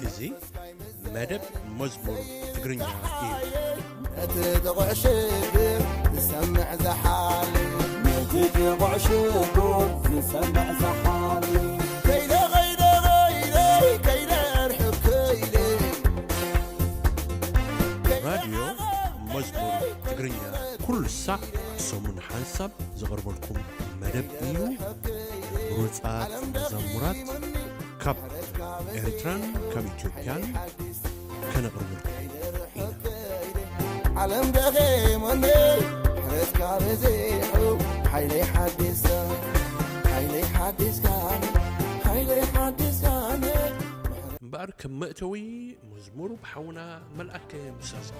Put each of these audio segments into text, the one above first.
እዚ መደብ መዝሙር ትግርኛ እዩ። እቲ ጥቑዕ ሽግር ዝሰምዕ ዝሓል፣ ነቲ ጥቑዕ ሽግር ዝሰምዕ ዝሓል። ከይደ ከይደ ከይደ ከይደ ርሕብ ከይደ ራድዮ መዝሙር ትግርኛ ኩሉ ሳዕ ሰሙን ሓንሳብ ዘቕርበልኩም መደብ እዩ። ምሩጻት መዛሙራት ካብ ኤርትራን ካብ ኢትዮጵያን ከነቕርበልኩም ኢና። ዓለም ደኺሞኒ ሕረትካ በዚሑ ሓይለይ ሓዲስካ ሓይለይ ሓዲስካ ሓይለይ ሓዲስካ እምበኣር ከም መእተዊ መዝሙር ብሓውና መልኣከ ሙሳዝጊ።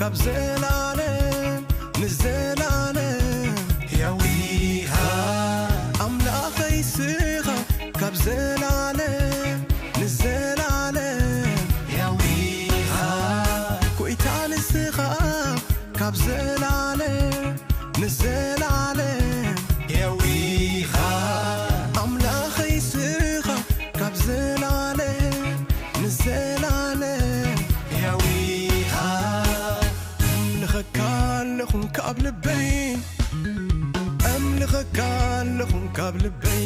ካብ ዘላለም ንዘላለም ሕያው ኢኻ። ኣምላኸይ ስኻ ካብ ዘላለም ንዘላለም ሕያው ኢኻ። ጎይታ ንስኻ ካብ ዘላለም ንዘላለም ሕያው ኢኻ። ኣምላኸይ ስኻ ካብ ዘላለም ንዘላለም ሕያው ኢኻ። እምልኸካ ኣለኹ ካብ ልበይ፣ እምልኸካ ኣለኹ ካብ ልበይ፣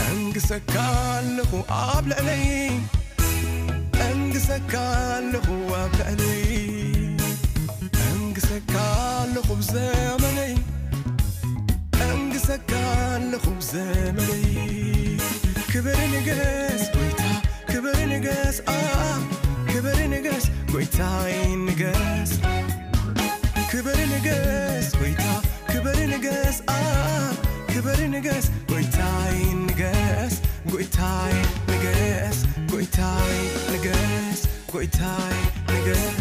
እንግሰካ ኣለኹ ኣብ ልዕለይ፣ እንግሰካ ኣለኹ ኣብ ልዕለይ፣ እንግሰካ ኣለኹ ብዘመነይ፣ እንግሰካ ኣለኹ ብዘመነይ። ክብር ንገስ ጎይታ፣ ክብር ንገስ፣ ኣ፣ ክብር ንገስ ጎይታይ ንገስ። ክብር ንገስ ጎይታ፣ ክብር ንገስ፣ ኣ፣ ክብር ንገስ ጎይታይ ንገስ፣ ጎይታይ ንገስ፣ ጎይታይ ንገስ፣ ጎይታይ ንገስ።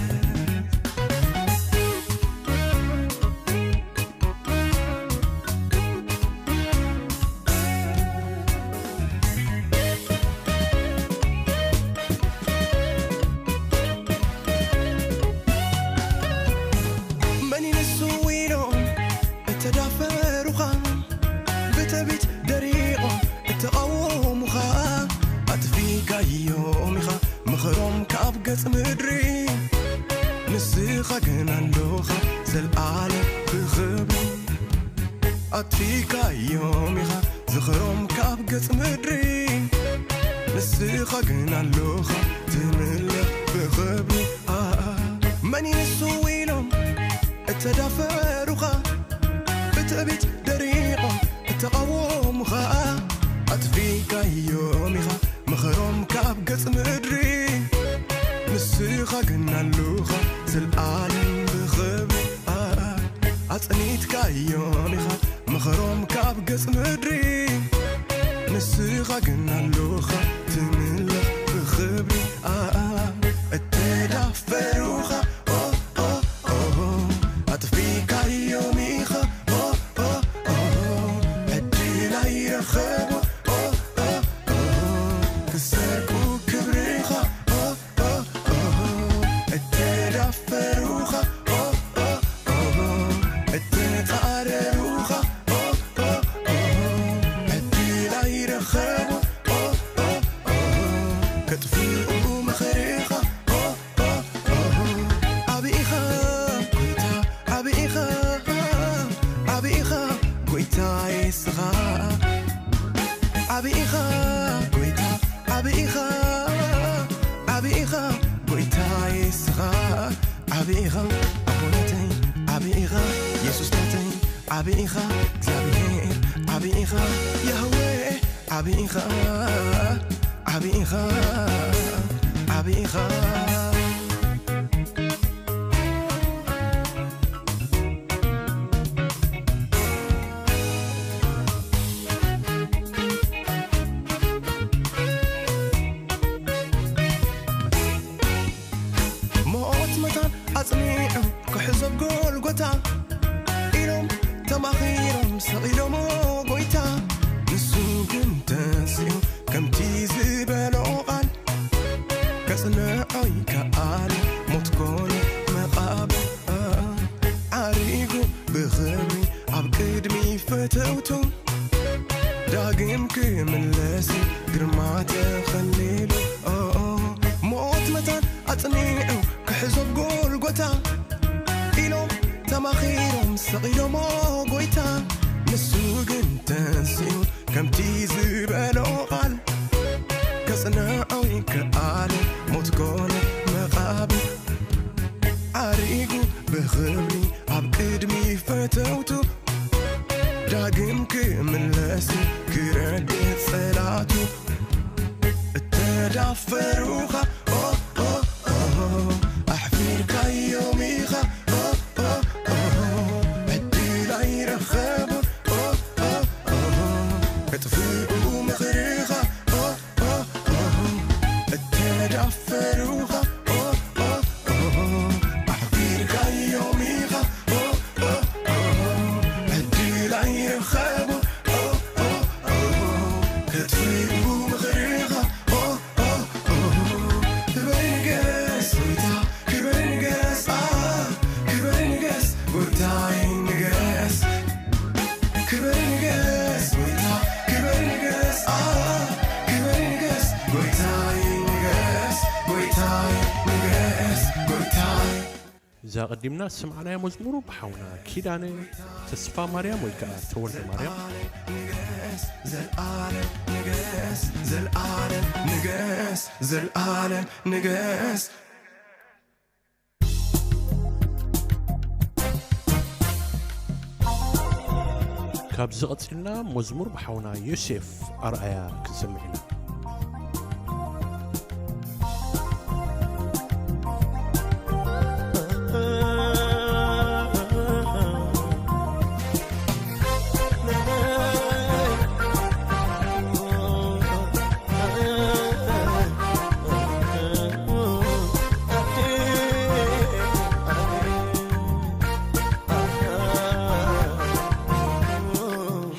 መን እዩ ንሱ ኢሎም እተዳፈሩኻ፣ ብትዕቢት ደሪቖም እተቓወሙኻ፣ ኣጥፊእካዮም ኢኻ ምኽሮም ካብ ገጽ ምድሪ። ንስኻ ግን ኣሎኻ ዘልኣለም ብኽብሪ። ኣጥፊእካዮም ኢኻ ዝኽሮም ካብ ገጽ ምድሪ። ንስኻ ግን ኣሎኻ ትምለኽ ብኽብሪ። ኣኣ፣ መን እዩ ንሱ ኢሎም እተዳፈሩኻ፣ ብትዕቢት ደሪቖም እተቓወሙኻ፣ ኣጥፊእካዮም ኢኻ ምኽሮም ካብ ገጽ ምድሪ። ንስኻ ግን ኣሉኻ ዘልኣለም ብኽብሪ። ኣጽኒትካዮም ኢኻ ምኽሮም ካብ ገጽ ምድሪ። ንስኻ ግን ኣሉኻ ትምለኽ ብኽብሪ። እተዳፈሩኻ ኣጥፊእካዮም ኢኻ። ዕድል ኣይረኸቡ። ክሰርቁ ክብርኻ። እተዳፈሩኻ። እተጻረሩኻ። ዕድል ኣይረኸቡ። ከጥፍኡ ምኽርኻ። ኣበይ ኢኻ ጎይታ፣ ኣበይ ኢኻ፣ ኣበይ ኢኻ ጎይታ የስኻ። ኣበይ ኢኻ ጎይታ፣ ኣበይ ኢኻ፣ ኣበይ ኢኻ ጎይታ የስኻ። ኣበይ ኢኻ ኣቦናተይ፣ ኣበይ ኢኻ የሱስ ናተይ፣ ኣበይ ኢኻ እግዚኣብሔር፣ ኣበይ ኢኻ ያህዌ፣ ኣበይ ኢኻ፣ ኣበይ ኢኻ፣ ኣበይ ኢኻ። ሞት መታን ኣጽኒዑ ክሕዞ ጎልጎታ ኢሎም ተማኺሮም ሰቒሎሞ ጎይታ። ንሱ ግን ተንሲኡ ከምቲ ዝበሎ ቃል ከጽንዖ ይከኣል። ሞት ኮነ መቓብር ዓሪጉ ብኽብሪ ኣብ ቅድሚ ፈተውቱ ዳግም ክምለስ ግርማ ተኸሊሉ። ሞት መታን ኣጽኒዑ ክሕዞ ጎልጎታ ኢሎም ተማኺሮም ሰቒሎሞ ጎይታ። ንሱ ግን ተንሲኡ ከምቲ ዝበሎ ቃል ከጽንዖ ይከኣል። ሞት ኮነ መቓብር ዓሪጉ ብኽብሪ ኣብ ቅድሚ ፈተውቱ ዳግም ክምለስ ክረድእ ጸላቱ። እተዳፈሩኻ ኣሕፊርካዮም ኢኻ። ዕድል ኣይረኸቡ ከጥፍኡ ምኽርኻ። እተዳፈሩኻ ንገስ ጎይታይ። እዛ ቀዲምና ዝሰማዕናያ መዝሙሩ ብሓውና ኪዳነ ተስፋ ማርያም ወይ ከዓ ተወልደ ማርያም። ንገስ ዘልኣለም፣ ንገስ ዘልኣለም፣ ንገስ ዘልኣለም፣ ንገስ። ካብዚ ቀጺልና መዝሙር ብሓውና ዮሴፍ ኣርኣያ ክንሰምዕ ኢና።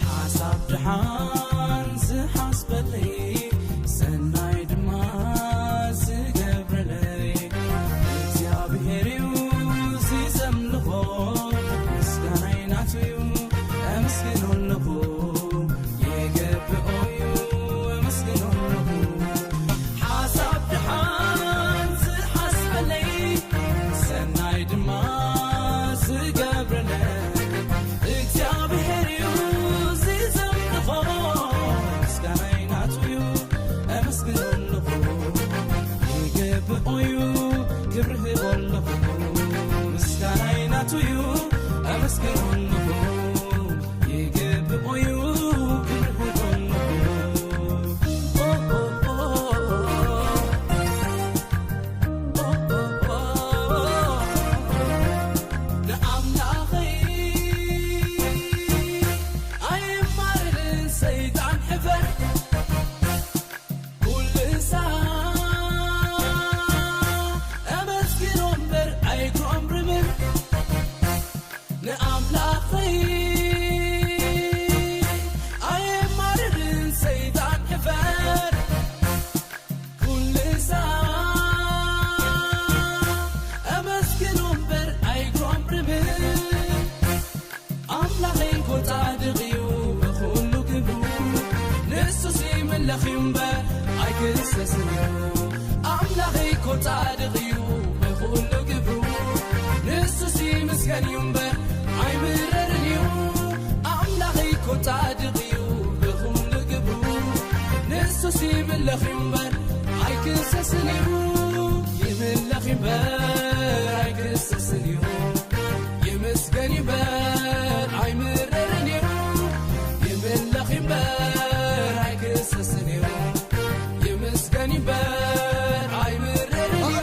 ሓሳብ ደሓን ዝሓስበለይ፣ ሰናይ ድማ ዝገብረለይ እግዚኣብሔር እዩ። እዚ ዘምልኾ ምስጋናይ ናቱ እዩ፣ ኣመስግኖ ኣለኹ፣ ይገብኦ እዩ፣ ኣመስግኖ ኣለኹ። ሓሳብ ደሓን ዝሓስበለይ፣ ሰናይ ድማ ዝገብረለይ እግዚኣብሔር እዩ። እዚ ዘምልኾ ምስጋናይ ናቱ እዩ፣ ኣመስግኖ ኣለኹ፣ ይገብኦ እዩ፣ ክብሪ ህቦ ኣለኹ። ምስጋናይ ናቱ እዩ፣ ኣመስግኖ ኣለኹ፣ ይገብኦ እዩ፣ ክብሪ ህቦ ኣለኹ። ኦ፣ ኦ፣ ኦ፣ ኦ። ንኣምላኸይ ኣይማርርን ሰይጣን ሕፈር። ኩሉ ሳዕ ኣመስግኖ እምበር ኣይጉረምርምን። ንኣምላኸይ ኣይማርርን ሰይጣን ሕፈር። ኩሉ ሳዕ ኣመስግኖ እምበር ኣይጉረምርምን። ኣምላኸይ እኮ ጻድቕ እዩ ብኹሉ ግብሩ፣ ንሱስ ይምለኽ እዩ እምበር ኣይክሰስን እዩ። ኣምላኸይ እኮ ጻድቕ እዩ ብኹሉ ግብሩ፣ ንሱስ ይምስገን እዩ እምበር ኣይምረርን እዩ። ኣምላኸይ እኮ ጻድቕ እዩ ብኹሉ ግብሩ፣ ንሱስ ይምለኽ እዩ እምበር ኣይክሰስን እዩ። ይምለኽ እዩ እምበር ኣይክሰስን እዩ። ይምስገን እዩ እምበር ኣይምረርን እዩ። ይምለኽ እዩ እምበር ኣይክሰስን እዩ። ይምስገን እዩ እምበር ኣይምረርን እዩ።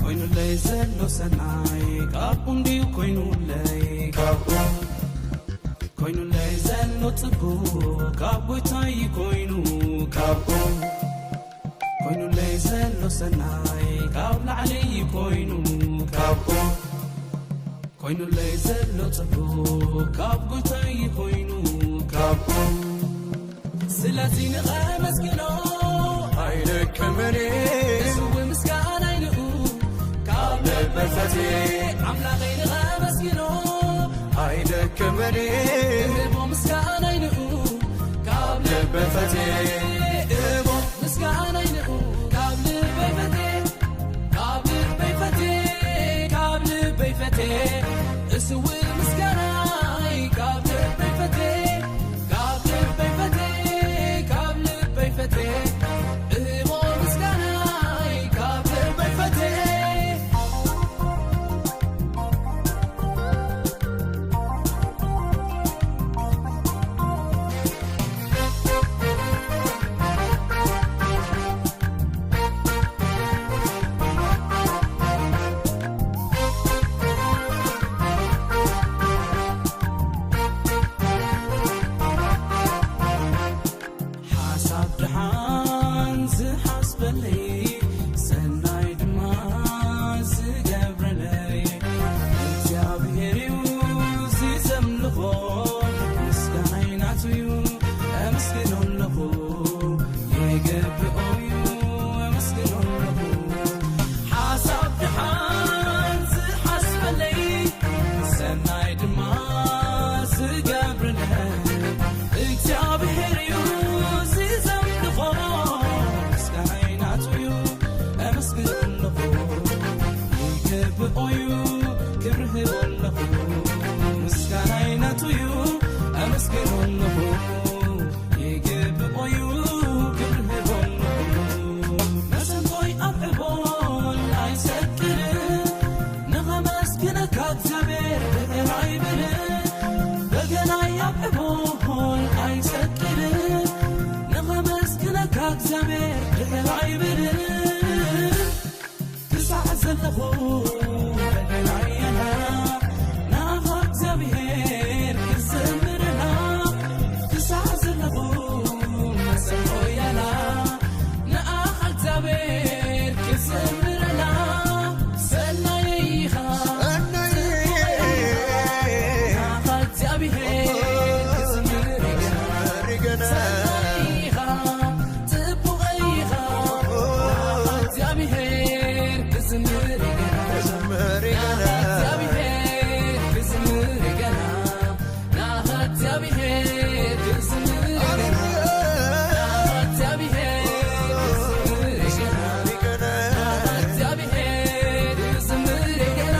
ኮይኑለይ ዘሎ ሰናይ ካብኡ እንድዩ ኮይኑለይ ካብኡ፣ ኮይኑለይ ዘሎ ጽቡቕ ካብ ጎይታይ ኮይኑ ካብኡ፣ ኮይኑለይ ዘሎ ሰናይ ካብ ላዕሊ ኮይኑ ካብኡ፣ ኮይኑለይ ዘሎ ጽቡቕ ካብ ጎይታይ ኮይኑ ካብኡ። ስለዚ ንኸመስግኖ ኣይደክምን፣ እስዊ ምስጋናይ ንኡ ካብ ልበይ ፈትየ። ኣምላኸይ ንኸመስግኖ ኣይደክምን፣ እህቦ ምስጋናይ ንኡ ካብ ልበይ ፈትየ። እህቦ ምስጋናይ ንኡ ካብ ልበይ ፈትየ። ካብ ልበይ ፈትየ፣ ካብ ልበይ ፈትየ፣ እስዊ ምስጋናይ ካብ ልበይ ፈትየ፣ ካብ ልበይ ፈትየ፣ ካብ ልበይ ፈትየ፣ እህቦ ምስጋናይ ካብ ልበይ ፈትየ። ኣለኹ፣ ይገብኦዩ ክብሪ ሂቦ ኣለኹ፣ ምስጋናይ ናቱዩ ኣመስግኖ ኣለኹ፣ ይገብኦዩ ክብሪ ሂቦ ኣለኹ። መሰንቆይ ኣብ ዕቦን ኣይሰቅልን፣ ንኸመስግነካ እግዚኣብሔር ድሕር ኣይብልን። በገናይ ኣብ ዕቦን ኣይሰቅልን፣ ንኸመስግነካ እግዚኣብሔር ድሕር ኣይብልን። ክሳዕ ዘለኹ በገናየና ንኣኻ እግዚኣብሔር ክዝምርና። ክሳዕ ዘለኹ መሰንቆየና ንኣኻ እግዚኣብሔር ክዝምርና። ሰናይ ኢኻ፣ ሰናይ ንኣኻ እግዚኣብሔር ክዝምር ይገና። ሰናይ ኢኻ፣ ጽቡቕ ኢኻ፣ ንኣኻ እግዚኣብሔር ክዝምር ይገና። ንኣኻ እግዚኣብሔር ክዝምር ይገና። ንኣኻ እግዚኣብሔር ክዝምር ይገና። ንኣኻ እግዚኣብሔር ክዝምር ይገና። ንኣኻ እግዚኣብሔር ክዝምር ይገና።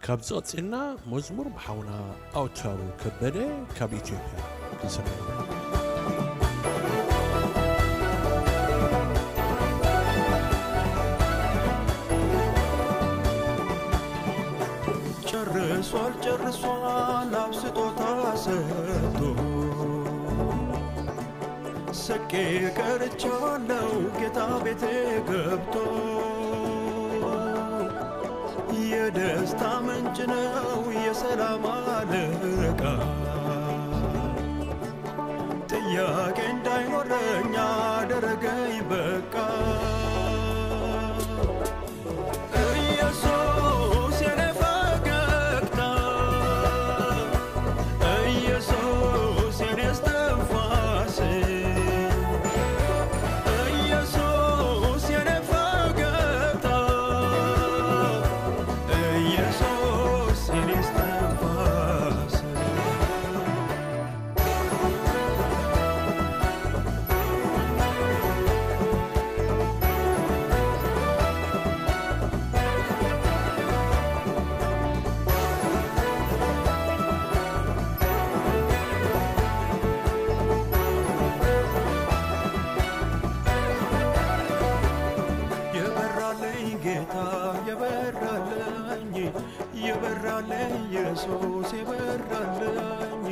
ካብ ዝቐጽልና መዝሙር ብሓውና ኣውታሩ ከበደ ካብ ኢትዮጵያ ክንሰምዕ። ጨርሷል፣ ጨርሷል፣ ኣብ ስጦታ ሰጥቶ። ስቄ ቀርቻለሁ ጌታ ቤቴ ገብቶ። የደስታ ምንጭ ነው የሰላም አለቃ። ጥያቄ እንዳይኖረኝ አደረገኝ በቃ። ኢየሱስ የኔ ፈገግታ፣ ኢየሱስ የኔ እስትንፋስ፣ ኢየሱስ የኔ ፈገግታ፣ ኢየሱስ የኔ እስትንፋስ። የበራልኝ ጌታ የበራልኝ፣ የበራልኝ ኢየሱስ የበራልኝ፣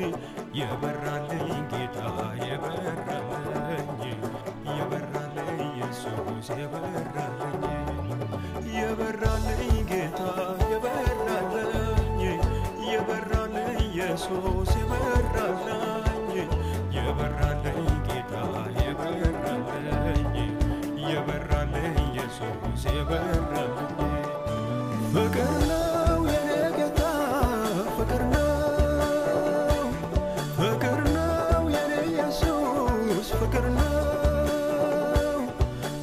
የበራልኝ ጌታ የበራልኝ፣ የበራልኝ ኢየሱስ የበራልኝ፣ የበራልኝ ጌታ የበራልኝ፣ የበራልኝ ኢየሱስ የበራልኝ፣ የበራልኝ ጌታ የበራልኝ፣ የበራልኝ ኢየሱስ የበራልኝ። ፍቅር ነው የኔ ጌታ፣ ፍቅር ነው፣ ፍቅር ነው የኔ ኢየሱስ፣ ፍቅር ነው፣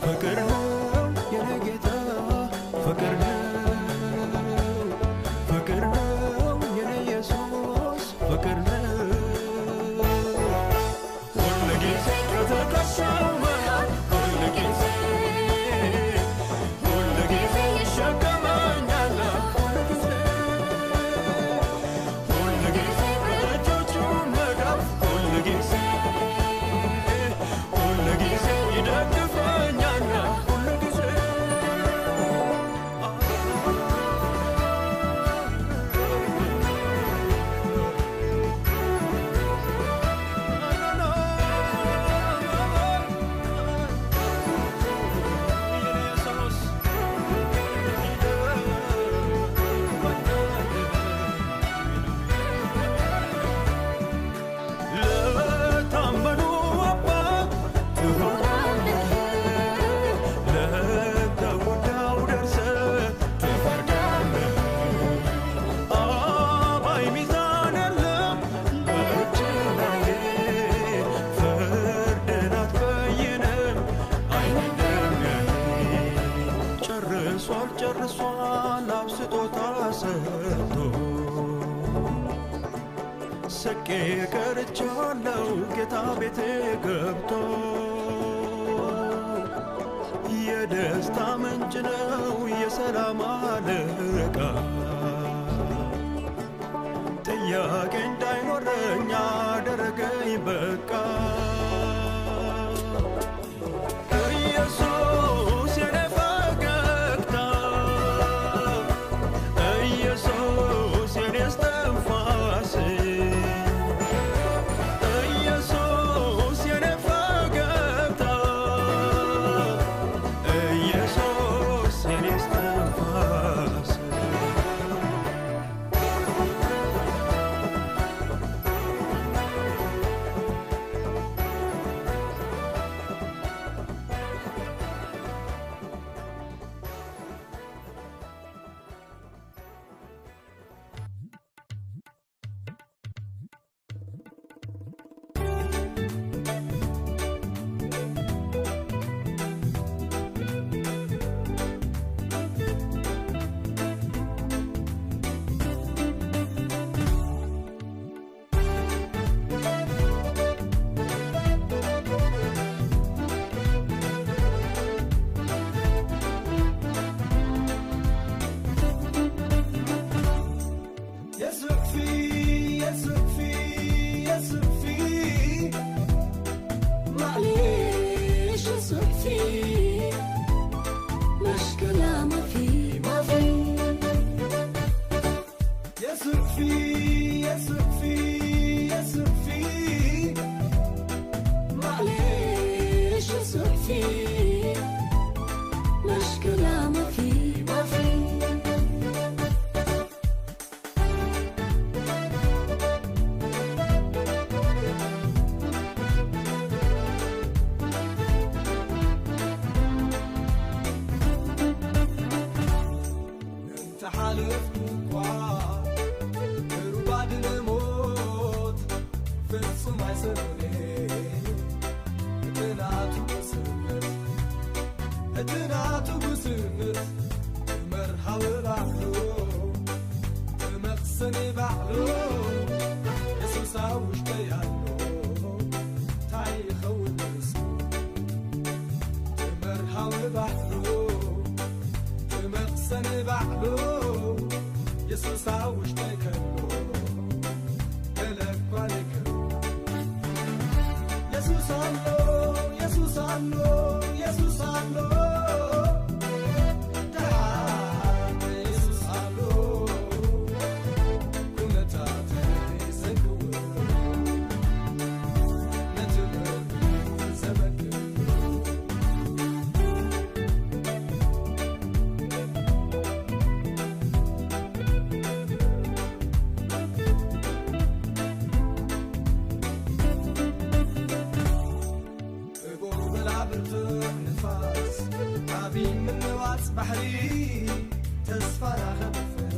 ፍቅር ነው የኔ ጌታ፣ ፍቅር ነው፣ ፍቅር ነው የኔ ኢየሱስ፣ ፍቅር ነው። ሁል ጊዜ ከተከሰው መሃል ሁል ጊዜ፣ ሁል ጊዜ ይሸከመኛል ሁል ጊዜ፣ ሁል ጊዜ በእጆቹ መዳፍ ሁል ጊዜ፣ ሁል ጊዜ ይደግፈኛል ሁል እሷን ናብ ስጦታ ሰጥቶ ስቄ ቀርቻለው ጌታ ቤቴ ገብቶ የደስታ ምንጭ ነው የሰላም አለቃ ጥያቄ እንዳይኖረኝ አደረገኝ በቃ ኢየሱስ የኔ ፈገግታ ኢየሱስ የኔ እስትንፋስ ኢየሱስ የኔ ፈገግታ ኢየሱስ የኔ እስትንፋስ يا سقفي، يا سقفي، يا سقفي، معليش يا سقفي، مشكلة ما في، ما في. يا سقفي، يا سقفي، يا سقفي، معليش يا سقفي، مشكلة ما في، ما في. እንተሓለፍኩ እኳ ብሩባ ድነሞት ፍጹም ኣይሰብሬ እቲ ናቱ ስነት እቲ ናቱ ጉስነት መርሃዊ ባዕሉ መቕሰኒ ባዕሉ የሱስ ኣብ ውሽጠይ ኣሎ እንታይ ይኸውን ንሱ መርሃዊ ባዕሉ መቕሰኒ ባዕሉ የሱስ ኣብ ውሽጠይ ከሎ ገለ እኳ ዘይከውን የሱስ ኣሎ የሱስ ኣሎ የሱስ ኣሎ ደሓን የሱስ ኣሎ ኩነታተይ ዘግውር ነቲ ምሕረቱ ዘመግብ እቦ በላ ብርቱዕ ንፋስ ዓቢ ምንዋጽ ባሕሪ ተስፋና ከንፍር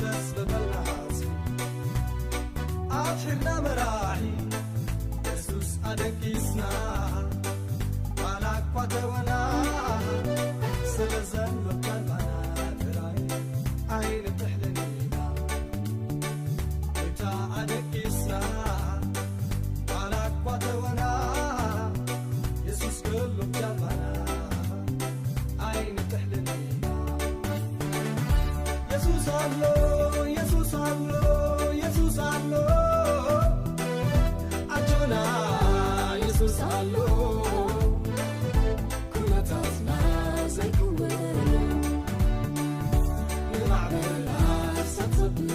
ተስበበልና ሓጽ ኣትሒርና መራሒ የሱስ ኣደቂስና ዋላ እኳ ተወና ስለ ዘሎ ቀልባና ጥራይ ኣይንጥሕልን ኢና እታ ኣደቂስና ዋላ እኳ ተወና የሱስ ክሉ ጃልባና ኣይንጥሕልን ኢና የሱስ ኣሎ የሱስ ኣሎ የሱስ ኣሎ ኣጆና የሱስ ኣሎ ኩነታትና ዘይክወሉ ንማዕበል ኣሳብ ዘብሉ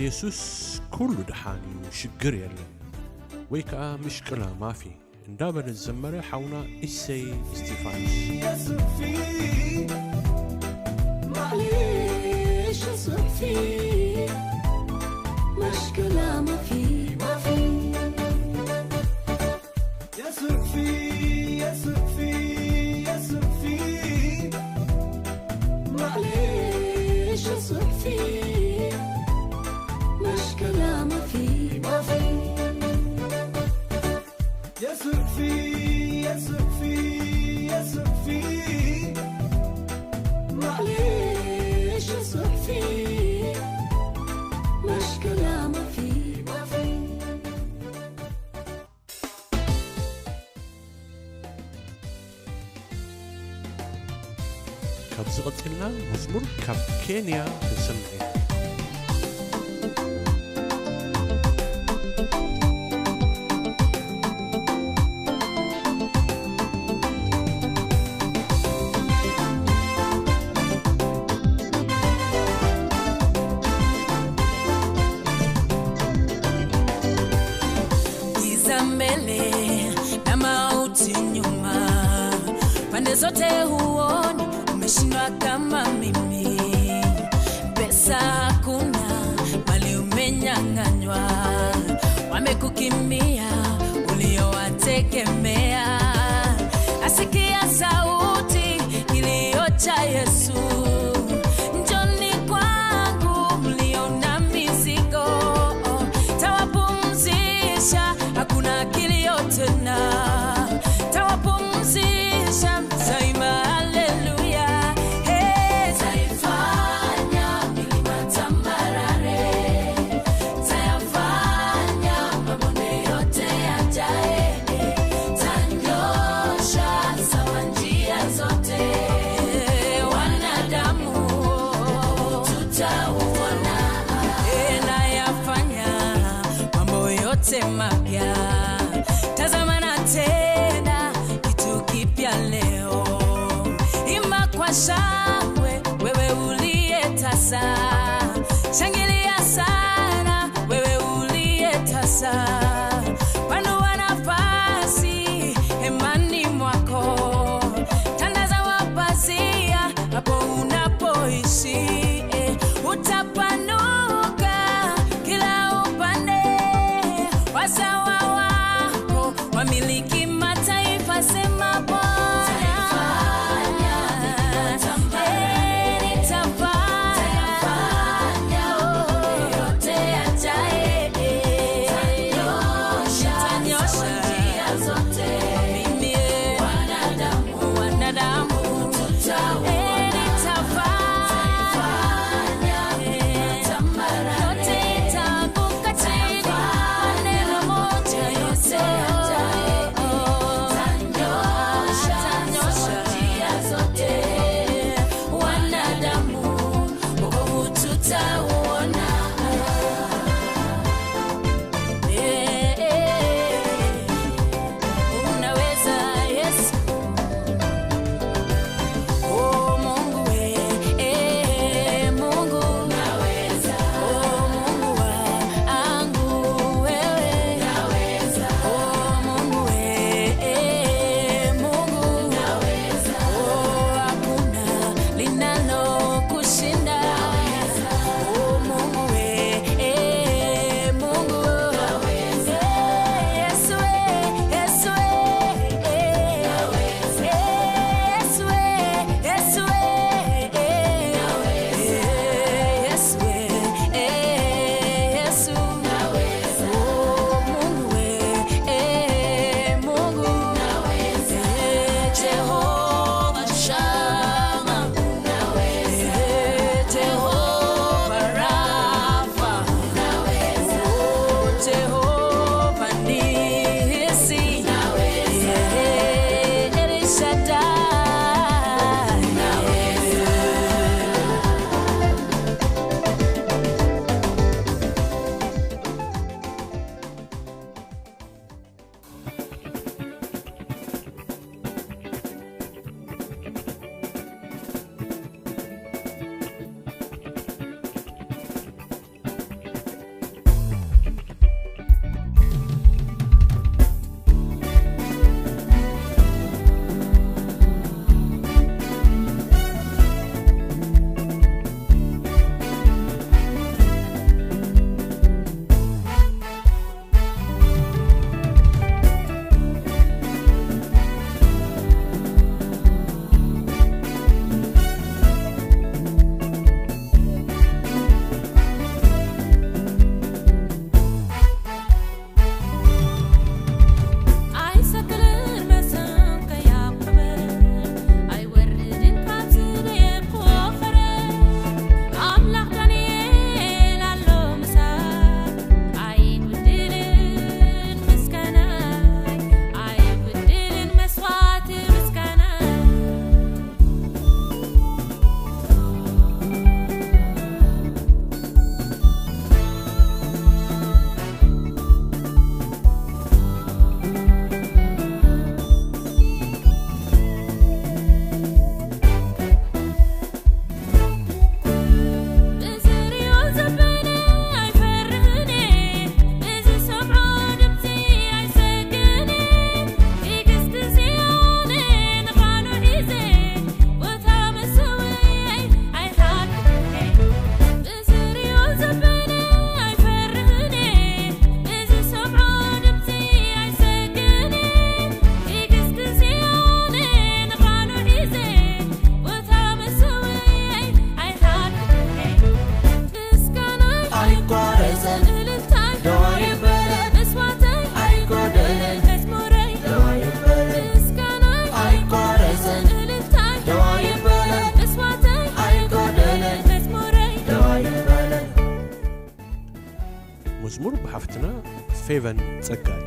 የሱስ ኩሉ ደሓን እዩ፣ ሽግር የለን፣ ወይ ከኣ ምሽቅላ ማፊ እንዳበለ ዝዘመረ ሓውና እሰይ እስቲፋኖስ። ካብ ዝቐጽልና መዝሙር ካብ ኬንያ ክንሰምዕ ኢና። Zote huoni, umeshindwa kama mimi. Pesa hakuna, mali umenyang'anywa, wamekukimbia uliowategemea. Nasikia sauti, kilio cha Yesu, njoni kwangu mlio na mizigo, tawapumzisha, hakuna kilio tena. Tawapumzisha, taimba haleluya. Hey, taifanya milima tambarare, tayafanya mabonde yote yajae, tanyosha sawa njia zote. Wanadamu tutauona, nayafanya mambo yote mapya. Tazama, natenda kitu kipya leo. Imba kwa shangwe, wewe uliyetasa. Shangilia sana, wewe uliyetasa. Panua nafasi hemani mwako. Tandaza mapazia hapo unapoishi, eh, utapanuka kila upande. Waza ፌቨን ጸጋይ።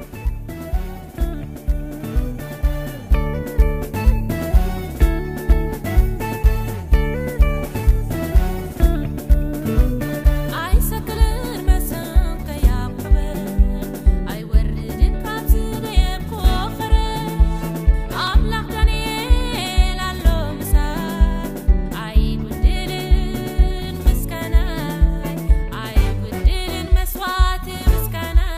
ኣይሰክልን መሰንቀያ ክብር ኣይወርድን ካብ ዝደየብኩዎ ኸረ ኣምላኽ ዳንኤል ኣሎ ምሳይ ኣይጉድልን ምስጋናይ ኣይጉድልን መስዋዕቲ ምስጋናይ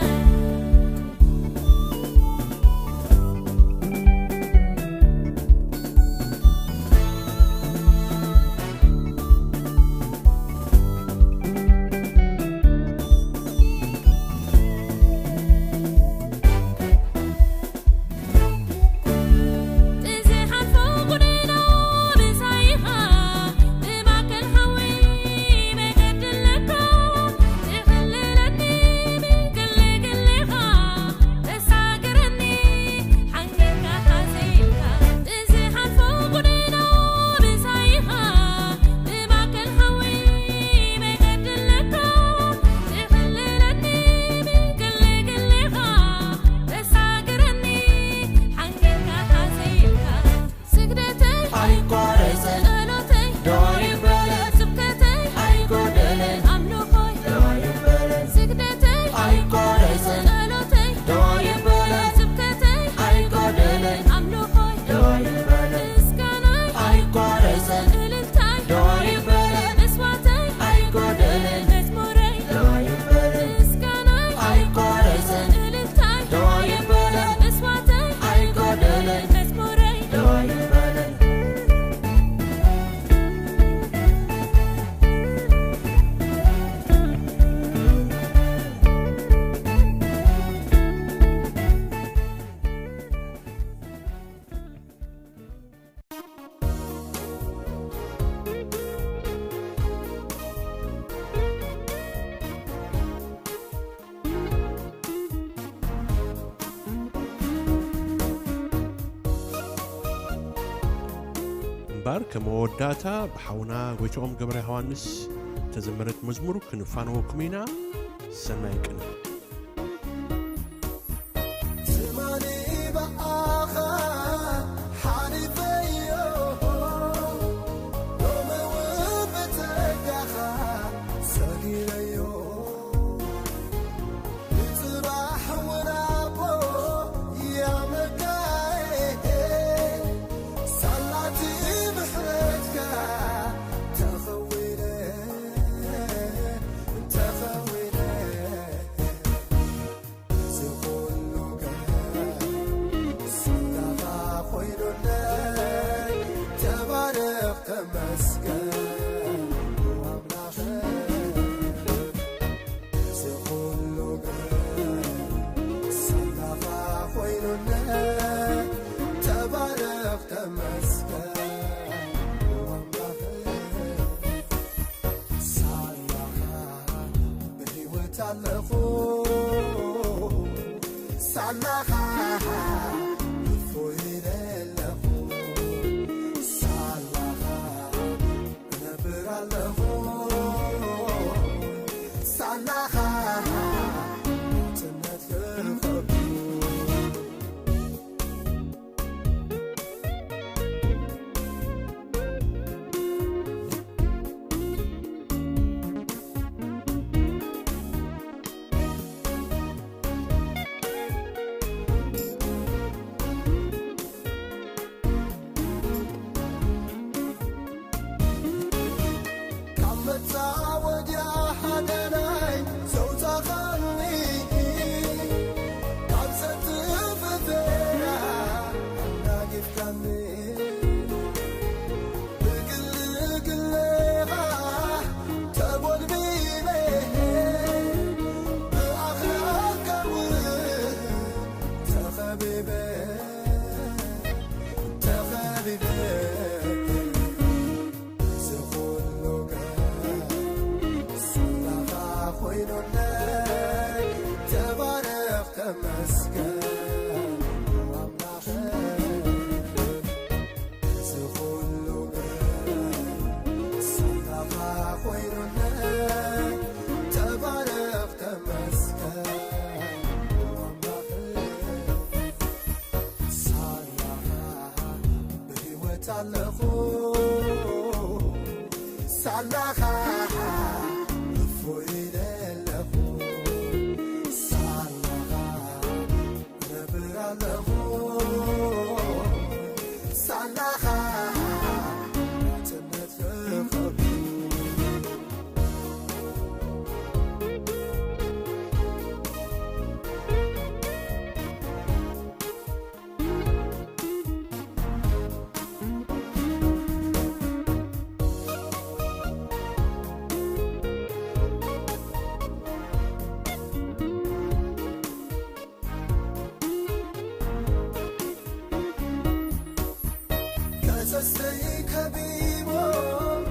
እምበር ከም መወዳእታ ብሓውና ጎይትኦም ገብረ ዮሃንስ ተዘመረት መዝሙር ክንፋነወኩም ኢና። ሰናይ ቅነ። ትማሊ ብኣኻ ሓሊፈዮ፣ ሎሚ እውን ብጸጋኻ ሰጊረዮ። ንጽባሕ እውን ኣቦ ያመካየ፣ ሳላቲ ምሕረትካ ተኸዊለ፣ ተኸዊለ። እዚ ኩሉ ገር ስጋኻ ኮይኑለይ፣ ተባረኽ ተመስገን ኣምላኸይ። እዚ ኩሉ ገር ስጋኻ ኮይኑለይ፣ ተባረኽ ተመስገን ኣምላኸይ። ሳላኻ ብህይወት ኣለኹ፣ ሳላኻ እፎይ ኢለ ኣለኹ፣ ሳላኻ እነብር ኣለኹ፣ ሳላኻ ናጽነት ክኸብዱ። ኣለኹ ሳላኻ እፎይ ኢለ ኣለኹ ሳላኻ እነብር ኣለኹ ሳላኻ ናጽነት ረኸብኩ። ከሰሰይ ከቢቦም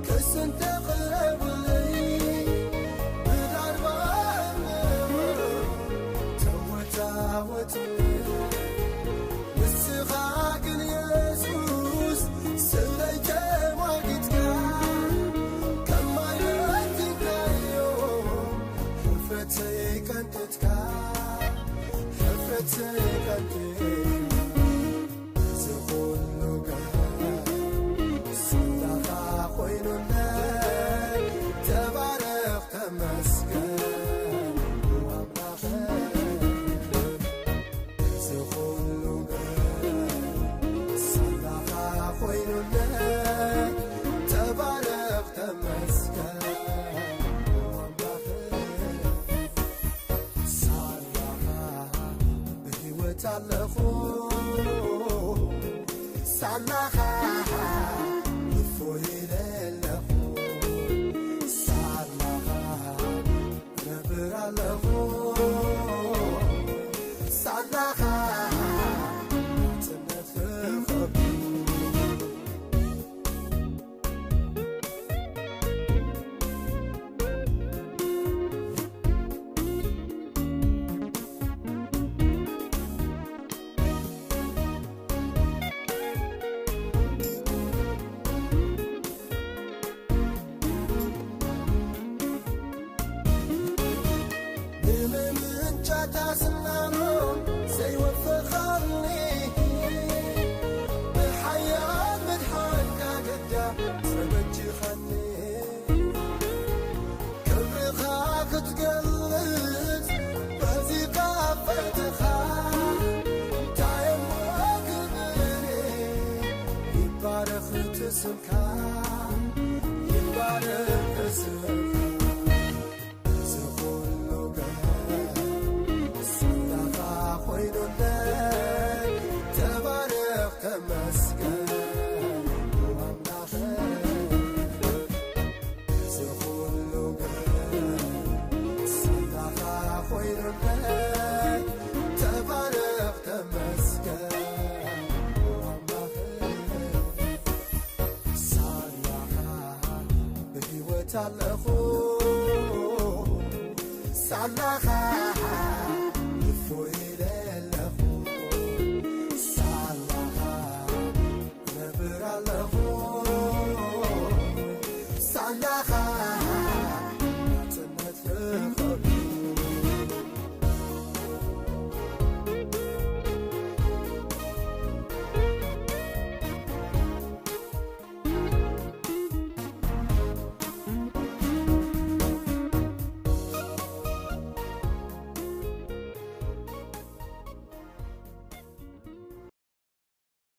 ክስንተ ቕረቡለይ ብዳርባ እምነቦም ተወታወቱለይ ንስኻ ግን የሱስ ስለይ ተሟጊትካ ከማይ በቲንካዮ ሕፍረተይ ቀንጥትካ ሕፍረተይ ቀንጥትካ እዚ ኹሉ ገ ስላኻ ኮይኑለይ ተባረኽ ተመስገን ኣምላኸ እዚ ኹሉ ገ ስላኻ ኮይኑለይ ተባረኽ ተመስገን ኣምላኸ ሳላኻ ብህይወት ኣለኹ ሳላኻ እፎይ ኢለ ኣለኹ ሳላኻ እነብር ኣለኹ ሳላኻ ናጽነት ረኸብኩ። ንምምንጫታ ስናኖ ዘይወፈኻኒ ብሓያል ምድሓንካ ግዳ ዘበጅኻኒ ክብርኻ ክትገልጽ በዚኻ ፈትኻ እንታይ እሞ ክብሪ ይባረኽ እቲ ስምካ ይባረኽ ስምካ እዚ ኹሉ ገ ስላኻ ኮይኑለይ ተባረኽ ተመስገን ኣምላኸ እዚ ኹሉ ገ ስላኻ ኮይኑለይ ተባረኽ ተመስገን ኣምላኸ ሳላኻ ብህይወት ኣለኹ ሳላኻ